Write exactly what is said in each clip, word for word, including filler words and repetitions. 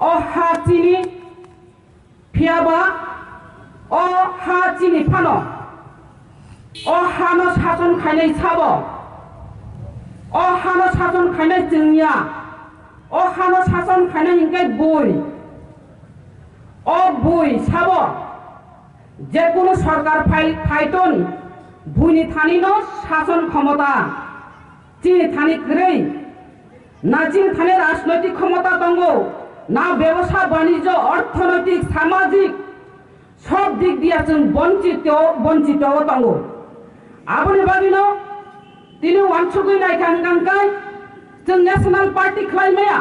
O ha chini, phiyaba o ha chini phano, o hano sason khainai sabo, o hano sason khainai chwngya, o hano sason khainai hinkhe bui, o bui sabo, jekunu sorkar phai-, phaiton buini thanino sason khomota. Chini thani kwrwi, na chini thani rajnoitik khomota tongo, na bebosa banijyo, orthonoitik, samajik, sob dik diya chwng bonchito, bonchito tongo. Aboni bagwino tini wansugwi naikha hwnkha hwnkhe chwng national party khlai maya,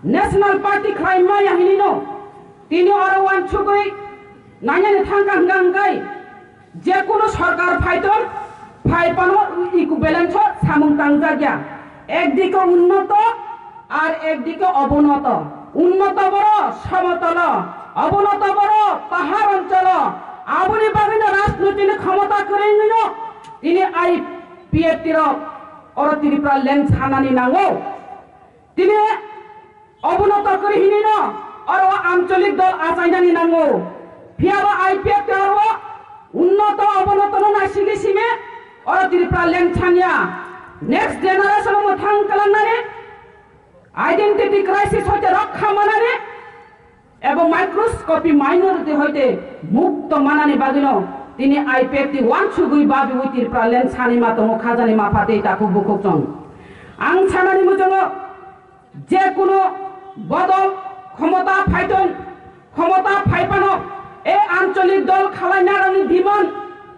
national party khlai maya hinino tini oro wansugwi nainani thangkha hwnkha hwnkhe jekunu sorkar phaiton, phai phano equivalent o samung tangjak ya. Ekdike unnoto, ar ekdike obonoto. Unnoto boro somotolo, obonoto boro pahar oncholo. Aboni bagwino rajnoitini khomota kwrwino tini I P F T rok oro Tripura land sanani nango. Tini obono tokri hinino oro ancholik dol achainani nango. Phiyaba I P F T oro unnoto obonotono naisingwi simi oro Tripura land sanya. Next generation mwthang kalangnani identity crisis hoite rokha manani ebo microscopy minority hoite mukto manani bagwino tini I P F T wansugwi babiwi Tripura land sani ma tongo khajani ma phatwi takhuk bukhuk chwng. Ang sanani muchungo je kunu bodol khomota phaiton, khomota phaiphano e ancholik dol khalainarokni demand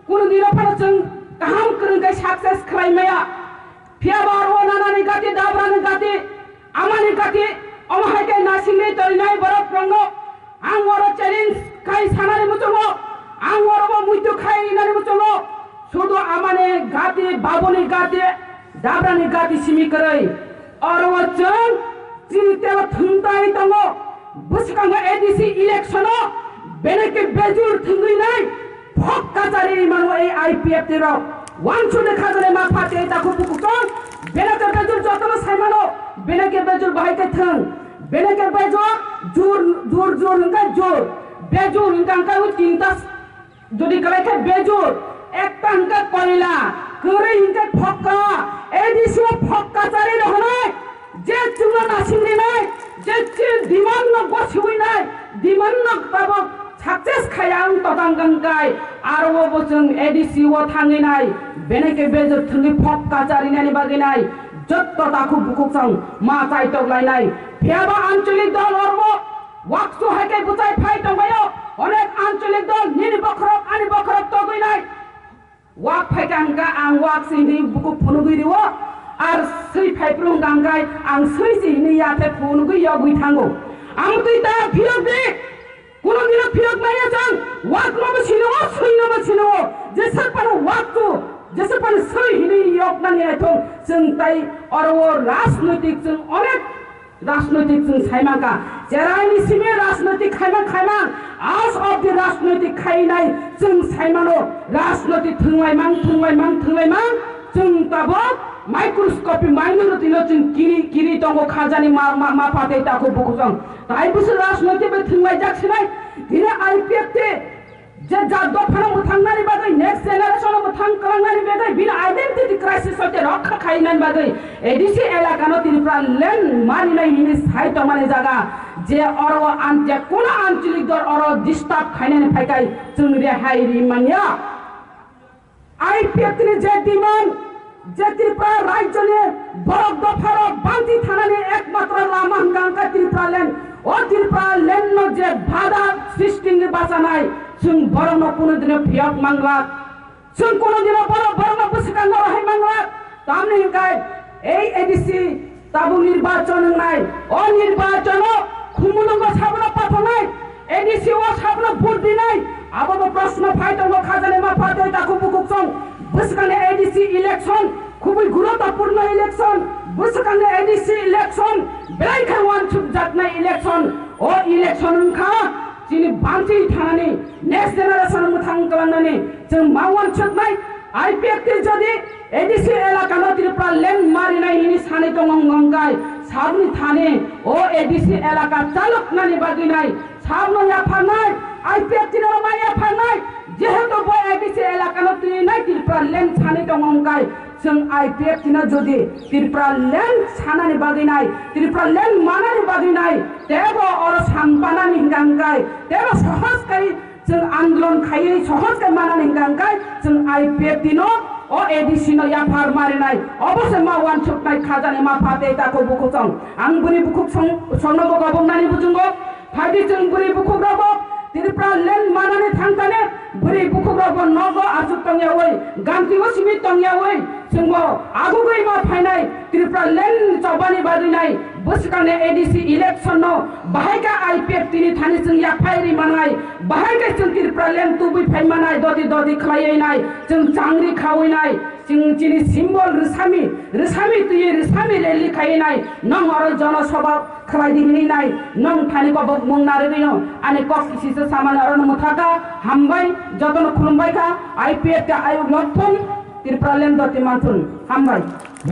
kunu dino phano chwng kaham kwrwngkhe success khlai maya. Phiyaba oro nanani gati, dabrani gati, amani gati, omo hai khe nasingwi torinai borok rokno ang oro challenge khai sanani muchungo, ang oro bo muitu khai rinani muchungo, sudu amani gati, babuni gati, dabrani gati simi kwrwi. Oro o chwng chini tebo thwngtai tongo. Bwskango A D C election o belai khe bejul thwngwi nai phok kachari mano ei I P F T rok. Wansukni khajani ma phatwi takhuk bukhuk chwng belai khe bejul jotono sai mano, belai khe bejul bahai khe thwng, belai khe bejul jur jur jur hwnkhe jur, bejul hwnkhe hwnkhe o tinta. Jodi kwlai khe bejur, ekta hwnkhe koila, kwrwi hwnkhe phokka, A D C o phokka chari rohonai, je chwngno nasing rinai, je chini demand no gosiwi nai, demand no tabok success khaya ang totang gangkai, aro o bo chwng A D C o thangwi nai, bene khe bejur thwngwi phokka charinani bagwi nai, jotto takhuk bukhuk chwng ma chaitok lainai, phiyaba ancholik dol orbo, Wakchu hai khe bwchai phai tongbaio, onek ancholik dol nini bokhorok ani bokhorok togwi nai. Wak phai kha hwnkha ang wak se hinwi bukhuk phunugwi rio, ar swi phai phuru hwnkha hwnkhe ang swi se hinwi ya khe phunugwi yogwi thango. Ang twi ta phiyok di, kuno dino phiyok maya chang, wak no bo sino, swi no bo sino, jeswk phano wakchu, jeswk phano swi hinwi yok nani naithok, chwng tai oro o rajnoitik chwng onek Rajnoitik chwng sai mankha, cheraini simi rajnoitik khaimang khaimang, as of the rajnoitik khainai chwng sai mano, rajnoitik thwnglaimang thwnglaimang thwnglaimang, chwng tabok microscopy minority no chwng kiri kiri tongo khajani ma ma ma phatwi takhuk bukhuk chwng. Tai bwswk rajnoitik bai thwnglaijak sinai, dini I P F T Je jat dophano mwthangnani bagwi, next generation o mwthang kwlangnani bagwi, bini identity crisis hoite rokha khainani bagwi A D C elakano Tripura land marinai hini sai tongmani jaga je oro o an-, je kuno ancholik dor oro disturb khainani phaikai chwng rehai ri manya. I P F T ni je demand, je Tripura rajyoni borok dopharok banchi thanani ekmatro lama hwnkha hwnkhe Tripura land. O Tripura land no je bada system ni bachanai, chwng borok no kuno dino phiyok mangla. Chwng kuno dino borok, borok no bwswkang no rohai mangla. Tamni hwnkhe ei A D C Tabuk nirbachon wngnai, o nirbachono khumulwngo sabono pathanai, A D C o sabono vote dinai, abobo proshno phai tongo khajani ma phatwi takhuk bukhuk chwng. Bwskangni A D C election khubui guruttopurno election, bwskangni A D C election belai khe wansukjaknai election. O election wngkha chini banchi thanani, next generation mwthang kwlangnani chwng ma wansuknai. I P F T jodi A D C elakano Tripura land marinai hini sanwi tongo wngkha, sabni thani o A D C elaka chaloknani bagwi nai, sabno yapharnai, I P F T no ma yapharnai, jehetu bo A D C elakano twi nai Tripura land sanwi tongo wngkha, chwng I P F T no jodi Tripura land sanani bagwi nai, Tripura land manani bagwi nai, tebo oro sampanani hingka hingkai, tebo sohos kai chwng andolon khaiwi sohos khe manani hingka hingkai chwng I P F T no o A D C no yaphar marinai obo se ma wansuknai khajani ma pha tei takhuk bukhuk song. Ang bwrwi bukhuk song, songno bo goboknani bujungo phaidi chwng bwrwi bukhuk rogo Tripura land manani thangkane bwrwi bukhuk rogo nogo asuk tongyawi ganti o simi tongyawi chwngbo agugwi ma phainai Tripura land chobani bagwi nai. Bwswkangni A D C election no bahai khe I P F T ni thani chwng yaphai ri manai, bahai khe chwng Tripura land tubui phai manai, dodi dodi khlaiwi nai, chwng changri khawi nai, chwng chini symbol rwsami, rwsami twi rwsami rally khai nai, nong oro jono sabha khlai di hini nai, nong thani kobok mung narwi rino, ani kok sisa samani oro no mwthaka, hambai, jotono khulumbai kha, I P F T ayuk lok thung, Tripura land doti man thung, hambai.